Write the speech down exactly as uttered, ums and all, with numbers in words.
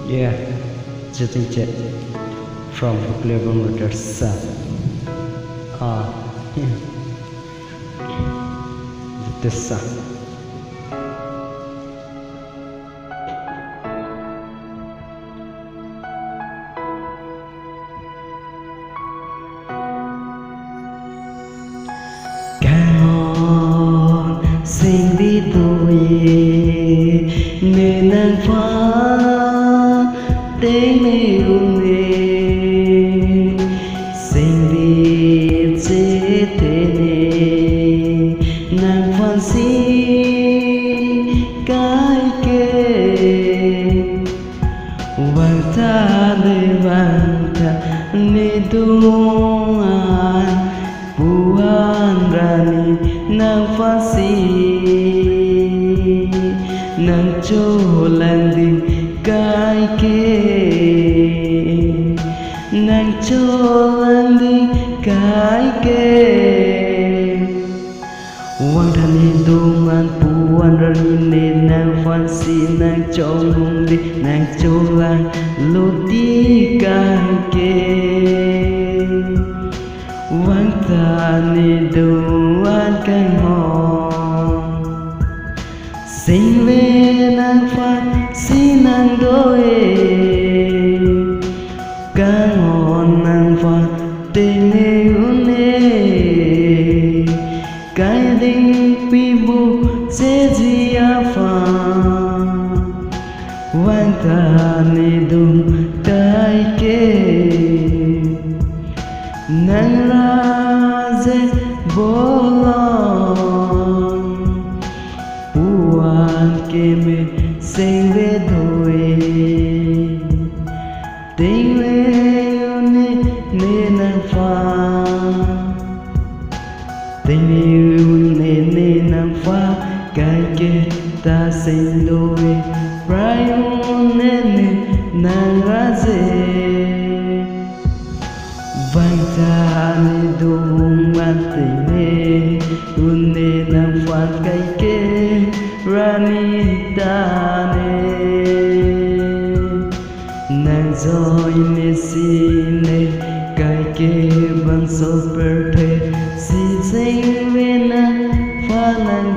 Yeah, Jatin Chet from Hukle Bangladesh. Ah, yeah. The song. Kanghon singdi tui ne nangphan tengne un-e, singdi chetene nangphan si kaike. Vangtha ne, vangtha ne dong-an pu-an ra ne nangphan si nangcholang ding kaike, nangcholang ding kaike. Vangtha ne dong-an pu-an ra ne nangphan si nangchonglong ding, nangcholang lo ding kaike. Vangtha ne dong-an kanghon singve nangphan si nangdo-e, kanghon nangphan tengne un-e, kaiding pibu cheji aphan. Vangtha ne dong kaike, nang ra je bolong pu-an keme singve do-e, tengne un-e ne nangphan, tengne un-e ne nangphan kaike, ta sing do-e, prai un-e ne nang ra je. Vangtha ne dong-an tengne un-e nangphan kaike ra ne ta ne. Nang joine si ne kaike bangso pirthe si singve nangphan nang